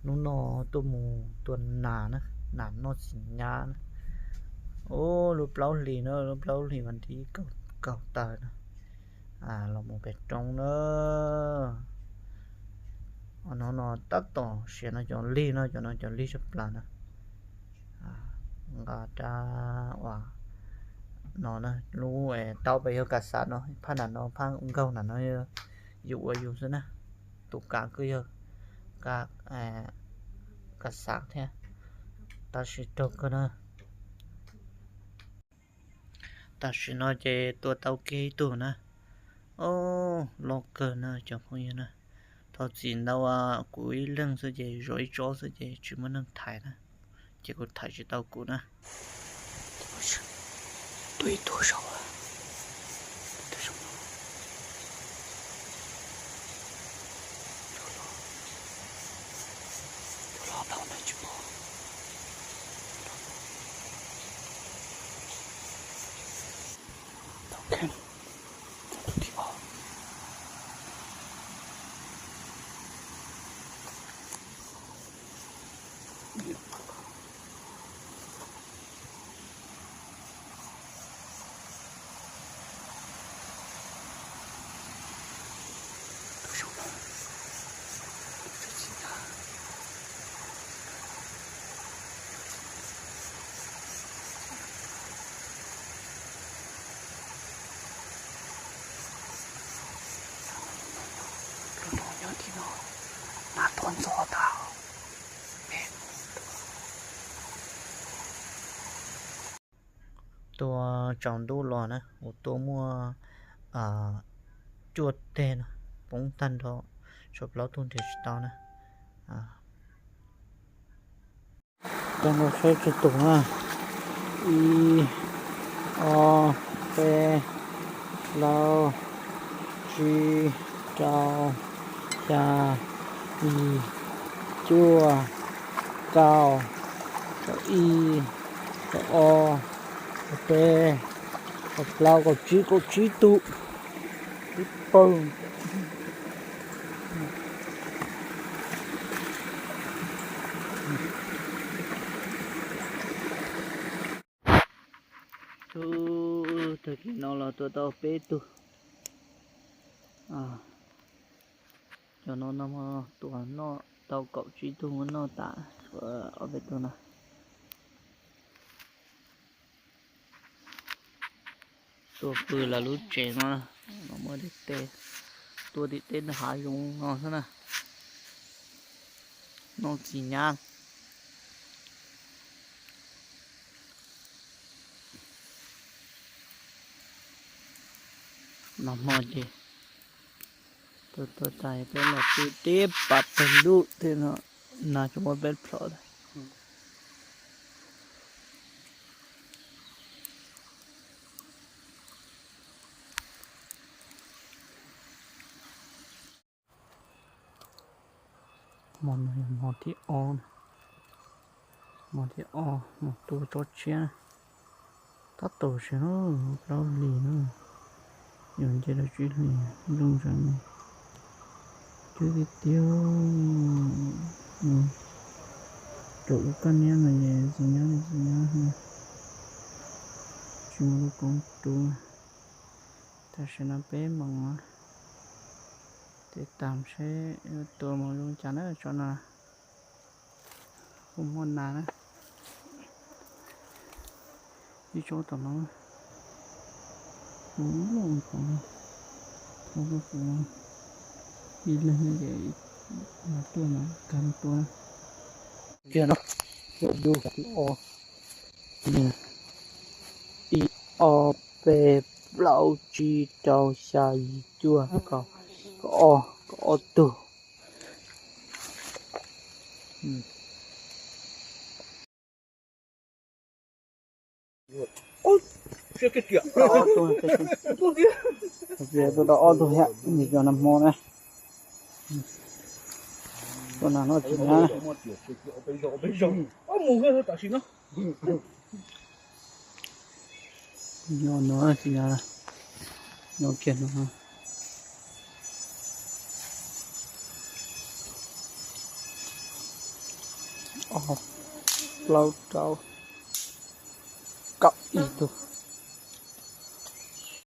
Hnub no tuaj mus tua nas na, nas noj txiv nyab na. Ub, lub plaub hlis na, lub plaub hlis vas thib kaum tawm na, los mus pem roob na. Hnub no tab tom siav no cov lig no, cov no cov lig tshaj plaws na. Nqa rab uas no na, lub taub pem yog kas xav no, phaj nram no, phaj nkaug nram no yus ua yus xwb na. Tus kav kuj yog kas xav thiab. Tab sis raug kawg na. Tam sim no ces tua tau kiag ib tug na. Ob, loj kawg na cov phooj ywg na. Thov txim ntau, kuv ib leeg xwb ces zov ib tsob xwb ces tsis muaj neeg thaiv na, ces kuv thaiv tsis tau kuv na. Tua ib tug saud, tua ib tug saud no. Cov los tau na tsis pom. Tau kheej. Tau tus thib ob. Lub no nyob tim no, nas tuaj ntxov tas. Tua tsaus ntuj los na, kuv tua muaj cuaj teg no, poob tag nrho, tshuav plaub tug nrhiav tsis tau na. Coj nkaus saib tsawg tus na. Ib, ob, peb, plaub, tsib, rau, xya, yim, cuaj, kaum, kaum ib, kaum ob, kaum peb, kaum plaub, kaum tsib, kaum tsib tus. Ib pawg. Tag kis no los tua tau peb tug. Cov no no tua noj tau kaum tsib tug, muab noj tas tshuav ob peb tug no. Tua pw lawv lub tsev no, los muab tim teb, tua tim teb nram hav zoov no xwb na. Noj txiv nyab. Nag hmo ces tua tua tas peb los pw teb pab pawg lub thiab no, nag tsis muab peb plhom lawm. Hmo no yog hmo thib ob, hmo thib ob mus tua tsob tshiab. Tab tom siav plaub hlis na, yog nce rau tsib hlis zoo ntawd no. Cwb tiag tiag, raum lub kaj niab no es txiv nyab li txiv nyab, tsis muaj lub koob rub. Tam sim no peb moos, tes tas seb tua mus zoo cas na tsob no. Kuj muaj nas na. Ib tsob tom no, ib loj tom no, ib leeg ces mas tuaj mas kag tua na. Kiag no, ib, ib, ob, peb, plaub, tsib, rau, xya, yim, cuaj, kaum, kaum ob, kaum ob tug. Tua tau ob tug thiab, nws cov nag hmo na. Tua nas noj txiv nyab. Nyob no txiv nyab, nyob kiag no. plaub rau kaum ib tug.